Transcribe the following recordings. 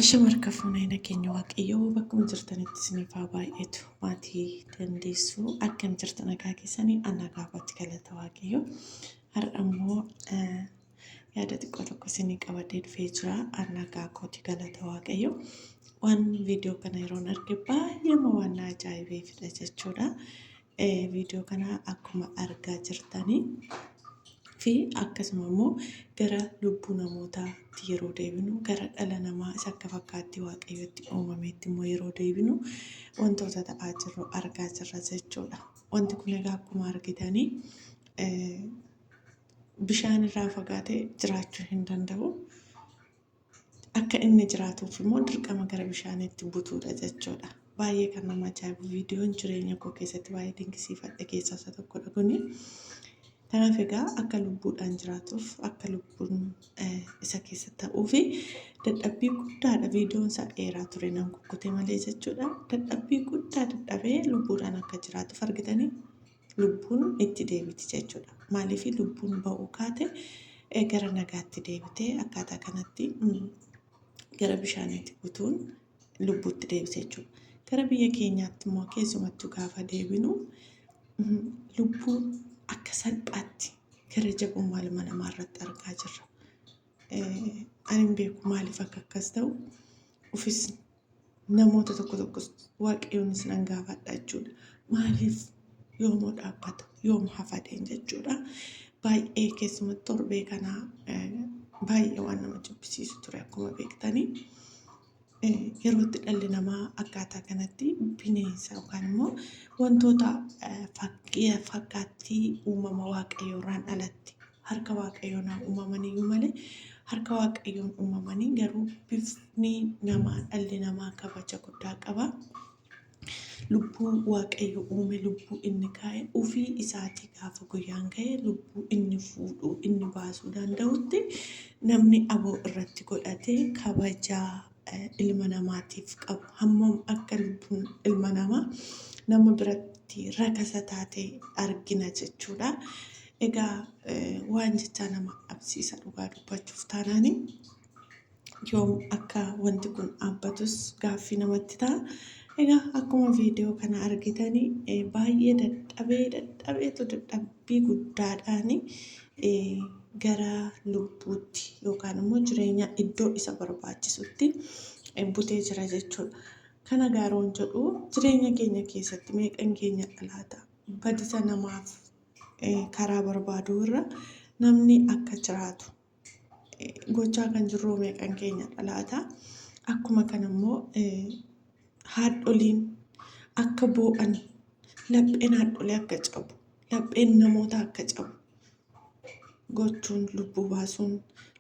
Ashama harka fuunee nageenya Waaqayyoo bakkuma jirtanitti isiniif haa baay'atu. Maatii dandeessuu akkam jirtu nagaa keessanii an nagaa kootti galata Waaqayyoo. Har'a immoo yaada xiqqoo tokko isinii qabadhee dhufee jira. An nagaa kooti galata Waaqayyoo. Waan viidiyoo kana yeroon arge baay'eema waan na ajaa'ibeefidha jechuudha. Viidiyoo kana akkuma argaa jirtanii fi akkasuma immoo gara lubbuu namootaatti yeroo deebinu gara dhala namaa isa akka fakkaattii waaqayyootti uumameetti immoo yeroo deebinu wantoota ta'aa jirru argaa jirra jechuudha. Wanti kun egaa akkuma argitanii bishaan irraa fagaatee jiraachuu hin danda'u. Akka inni jiraatuuf immoo dirqama gara bishaaniitti butuudha jechuudha. Baay'ee kan nama ajaa'ibu viidiyoon jireenya koo keessatti baay'ee dinqisiifadhe keessaa isa tokkodha kuni. Kanaaf egaa akka lubbuudhaan jiraatuuf akka lubbuun isa keessa ta'uu fi dadhabbii guddaadha viidiyoon isaa dheeraa ture nan kukkute malee jechuudha. Dadhabbii guddaa dadhabee lubbuudhaan akka jiraatuuf argitanii lubbuun itti deebiti jechuudha. Maaliif lubbuun ba'uu kaate gara nagaatti deebitee akkaataa kanatti gara bishaaniitti butuun lubbuutti deebise jechuudha. Gara biyya keenyaatti immoo keessumattuu gaafa deebinu lubbuun akka salphaatti gara jabummaa ilma namaa irratti argaa jirra. Ani hin beeku maaliif akka akkas ta'u ofis namoota tokko tokkos waaqayyoonis nan gaafadha jechuudha. Maaliif yoomoo dhaabbata yoom hafadeen jechuudha. Baay'ee keessumatti torbee kanaa baay'ee waan nama jibbisiisu ture akkuma beektanii. Yerootti dhalli namaa akkaataa kanatti bineensa yookaan immoo wantoota fakkaattii uumama waaqayyoorraan alatti harka waaqayyoon haa uumamaniyyuu malee harka waaqayyoon uumamanii garuu bifni namaa dhalli namaa kabaja guddaa qaba. Lubbuu waaqayyo uume lubbuu inni kaa'e ofii isaatii gaafa guyyaan ga'e lubbuu inni fuudhuu inni baasuu danda'utti namni aboo irratti godhatee kabajaa ilma namaatiif qabu hammam akka lubbuun ilma namaa nama biratti rakasa taate argina jechuudha. Egaa waan jechaa nama dhabsiisa dhugaa dubbachuuf taanaani yoom akka wanti kun dhaabbatus gaaffii namatti ta'a. Egaa akkuma viidiyoo kana argitanii baay'ee dadhabee dadhabeetu dadhabbii guddaadhaan gara lubbuutti yookaan immoo jireenya iddoo isa barbaachisutti butee jira jechuudha. Kana gaaroon jedhu jireenya keenya keessatti meeqan keenya dhalaata badisa namaaf karaa barbaaduu irra namni akka jiraatu gochaa kan jirru meeqan keenya dhalaata. Akkuma kana immoo haadholiin akka boo'an lapheen haadholii akka cabu lapheen namoota akka cabu gochuun lubbuu baasuun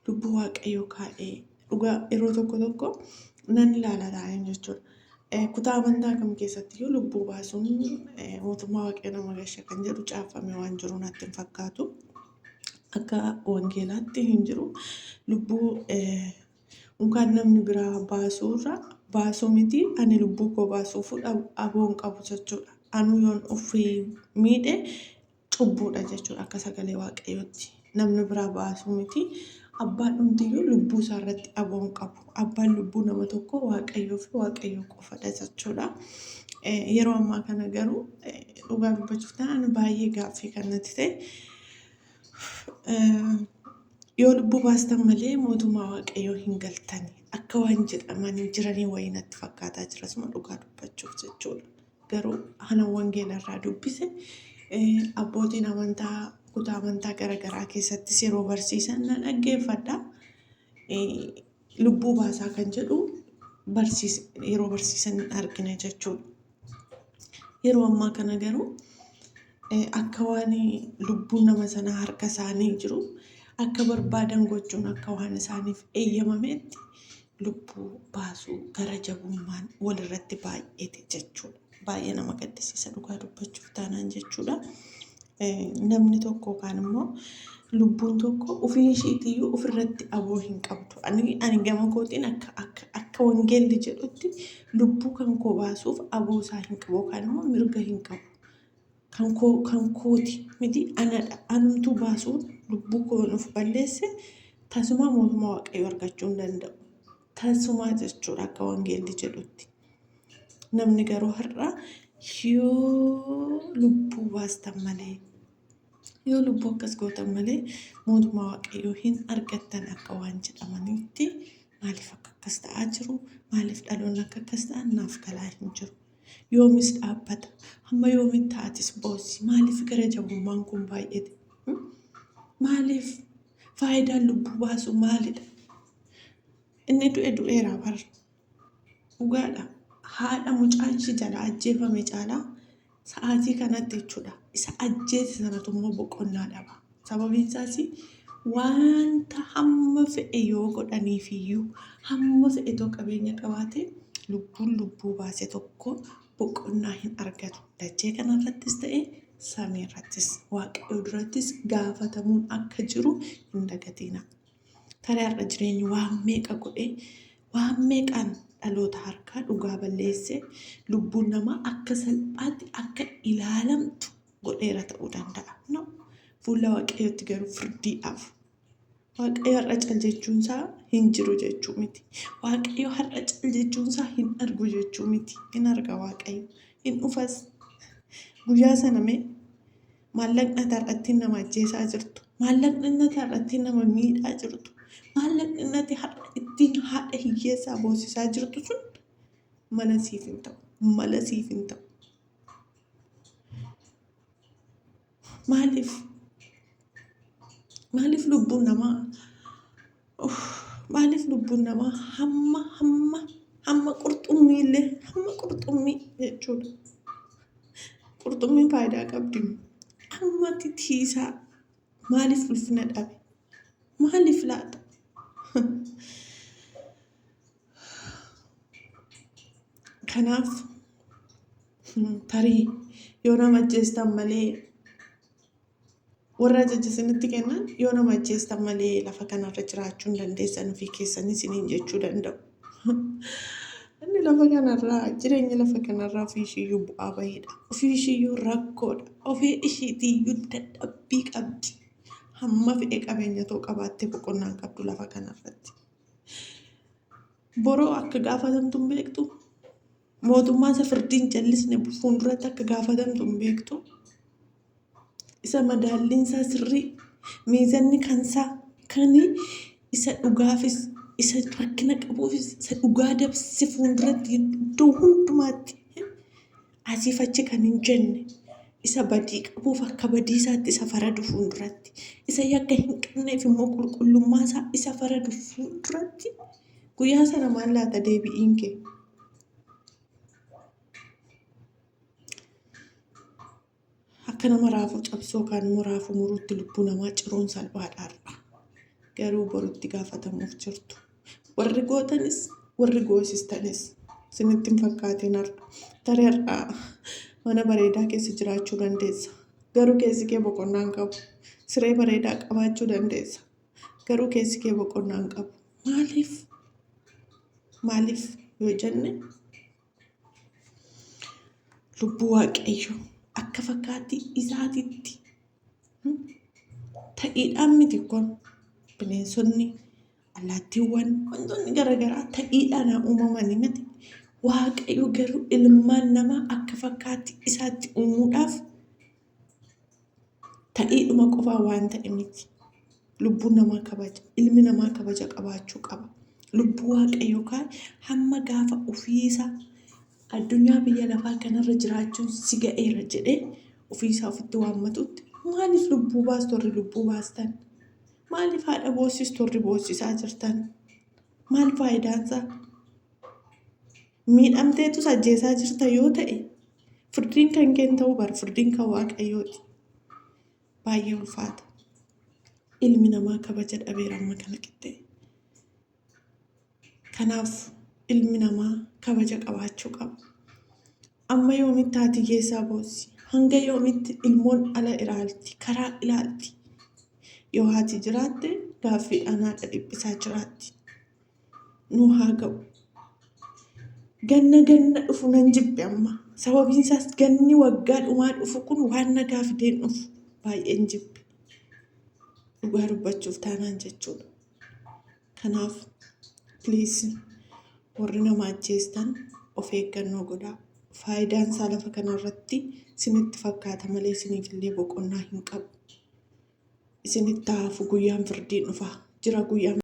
lubbuu waaqayyoo kaa'ee dhugaa yeroo tokko tokko nan ilaala taa'een jechuudha. Kutaa amantaa kam keessatti iyyuu lubbuu baasuun mootummaa waaqayyoo nama gasha kan jedhu caafame waan jiru natti hin fakkaatu. Akka wangeelaatti hin jiru. Lubbuu unkaan namni biraa baasuurra baasuu miti ani lubbuu koo baasuuf aboo hin qabu jechuudha. Anuu yoon ofii miidhe cubbuudha jechuudha akka sagalee waaqayyootti. Namni biraa baasuu miti abbaan dhumtiyyuu lubbuu isaa irratti aboo hin qabu. Abbaan lubbuu nama tokkoo waaqayyoo fi waaqayyoo qofadha jechuudha. Yeroo ammaa kana garuu dhugaa dubbachuuf ta'an baay'ee gaaffii kan natti ta'e yoo lubbuu baastan malee mootummaa waaqayyoo hin galtani akka waan jedhamanii jiranii wayii natti fakkaataa jira suma dhugaa dubbachuuf jechuudha. Garuu ana wangeela irraa dubbise abbootiin amantaa kutaa amantaa garaagaraa keessattis yeroo barsiisan nan dhaggeeffadha. Lubbuu baasaa kan jedhu yeroo barsiisan hin argine jechuudha. Yeroo ammaa kana garuu akka waan lubbuun nama sanaa harka isaanii jiru akka barbaadan gochuun akka waan isaaniif eeyyamameetti lubbuu baasuu gara jabummaan walirratti baay'ate jechuudha. Baay'ee nama gaddisiisa dhugaa dubbachuuf taanaan jechuudha. Namni tokko yookaan immoo lubbuun tokko ofii ishiitiyyuu ofirratti aboo hin qabdu. Ani gama kootiin akka akka akka wangeelli jedhutti lubbuu kan koo baasuuf aboo isaa hin qabu yookaan immoo mirga hin qabu. Kan koo kan kooti miti anadha. Anumtuu baasuun lubbuu koo of balleesse tasuma mootummaa waaqayyoo argachuu hin danda'u. Tasumaa jechuudha akka wangeelli jedhutti. Namni garuu har'a yoo lubbuu baastan malee, yoo lubbuu akkas gootan malee mootummaa Waaqayyoo hin argattan akka waan jedhamanitti maaliif akka akkas ta'aa jiru, maaliif dhaloonni akka akkas ta'an naaf galaa hin jiru. Yoomis dhaabbata? Hamma yoomitti haatis boossi? Maaliif gara jabummaan kun baay'ate? Maaliif faayidaan lubbuu baasuu maalidha? Inni du'e du'eera bar. Dhugaadha. Haadha mucaan ishii jalaa ajjeefame caalaa sa'aatii kanatti jechuudha. Isa ajjeese sanatu immoo boqonnaa dhaba. Sababiin isaas wanta hamma fe'e yoo godhaniif iyyuu hamma fe'e too qabeenya qabaate lubbuun lubbuu baase tokko boqonnaa hin argatu. Dachee kanarrattis ta'e samii irrattis Waaqayyo durattis gaafatamuun akka jiru hin dagatiina. Tarii har'a jireenyi waan meeqa godhee waan meeqaan dhaloota harkaa dhugaa balleessee lubbuun namaa akka salphaatti akka ilaalamtu godheera ta'uu danda'a. No. Fuula Waaqayyootti garuu firdiidhaaf. Waaqayyo har'a cal jechuunsaa hin jiru jechuu miti. Waaqayyo har'a cal jechuunsaa hin argu jechuu miti. Hin arga Waaqayyo. Hin dhufas. Guyyaa sana mee maallaqni ati har'a ittiin nama ajjeesaa jirtu, maallaqni ati har'a ittiin nama miidhaa jirtu, maallaqni ati har'a ittiin haadha hiyyeessaa boosisaa jirtu sun mala siif hin ta'u. Mala siif hin ta'u. Maaliif? Maaliif lubbuun namaa uff, maaliif lubbuun namaa hamma hamma hamma qurxummii illee hamma qurxummii jechuudha. Qurxummiin faayidaa qabdi. Amma titiisaa maaliif ulfina dhabe? Maaliif laata? Kanaaf tarii yoo nama ajjeestan malee warra ajaja isinitti kennan yoo nama ajjeestan malee lafa kanarra jiraachuu hin dandeessan ofii keessanii isiniin jechuu danda'u. Inni lafa kanarraa jireenya lafa kanarraa ofii ishiiyyuu bu'aa bahiidha. Ofii ishiiyyuu rakkoodha. Ofii ishiitiiyyuu dadhabbii qabdi. Hamma fe'e qabeenya too qabaattee boqonnaa hin qabdu lafa kanarratti. Boroo akka gaafatamtu hin beektu. Mootummaa isa firdiin jallisne fuulduratti akka gaafatamtu hin beektu. Isa madaalliin isaa sirrii, miizanni kansaa kan isa dhugaafis, isa rakkina qabuufis, isa dhugaa dabse fuulduratti iddoo hundumaatti asiif achi kan hin jenne isa badii qabuuf akka badii isaatti isa faradu fuulduratti isa yakka hin qabneef immoo qulqullummaa isaa isa faradu fuulduratti guyyaa sana maal laata deebi'iin kee? Akka nama raafuu cabsuu yookaan immoo raafuu muruutti lubbuu namaa ciruun salphaadha har'a. Garuu borutti gaafatamuuf jirtu. Warri gootanis warri goosistanis isinitti hin fakkaatin har'a. Tarii har'a mana bareedaa keessa jiraachuu dandeessa. Garuu keessi kee boqonnaa hin qabu. Siree bareedaa qabaachuu dandeessa. Garuu keessi kee boqonnaa hin qabu. Maaliif? Maaliif yoo jenne lubbuu Waaqayyo akka fakkaattii isaatitti ta'iidhaan miti kun bineensonni allaattiiwwan wantoonni garaagaraa ta'iidhaan haa uumamanii miti. Waaqayyo garuu ilmaan namaa akka fakkaattii isaatti uumuudhaaf ta'iidhuma qofaa waan ta'e miti. Lubbuun namaa kabaja, ilmi namaa kabaja qabaachuu qaba. Lubbuu Waaqayyoo kaan hamma gaafa ofiisa addunyaa biyya lafaa kanarra jiraachuun si ga'eera jedhee ofiisaa ofitti waammatutti maaliif lubbuu baastu warri lubbuu baastan? Maaliif haadha boossistu warri boossisaa jirtan? Maal faayidaansaa? Miidhamteetus ajjeesaa jirta yoo ta'e firdiin kan kee hin ta'u bar firdiin kan Waaqayyooti. Baay'ee ulfaata. Ilmi namaa kabaja dhabeera amma kana qixxee. Kanaaf ilmi namaa kabaja qabaachuu qaba. Amma yoomitti haati hiyyeessaa boossi? Hanga yoomitti ilmoon ala ilaalti? Karaa ilaalti? Yoo haati jiraatte gaaffiidhaan haadha dhiphisaa jiraatti. Nu haa ga'u. Ganna ganna dhufu nan jibbe amma. Sababiin isaas ganni waggaa dhumaa dhufu kun waan nagaa fideen dhufu baay'een jibbe. Dhugaa dubbachuuf taanaan jechuudha. Kanaaf please Warri nama ajjeestan of eeggannoo godhaa. Faayidaan isaa lafa kanarratti isinitti fakkaata malee isiniifillee boqonnaa hin qabu. Isinitti hafu guyyaan firdiin dhufa. Jira guyyaan.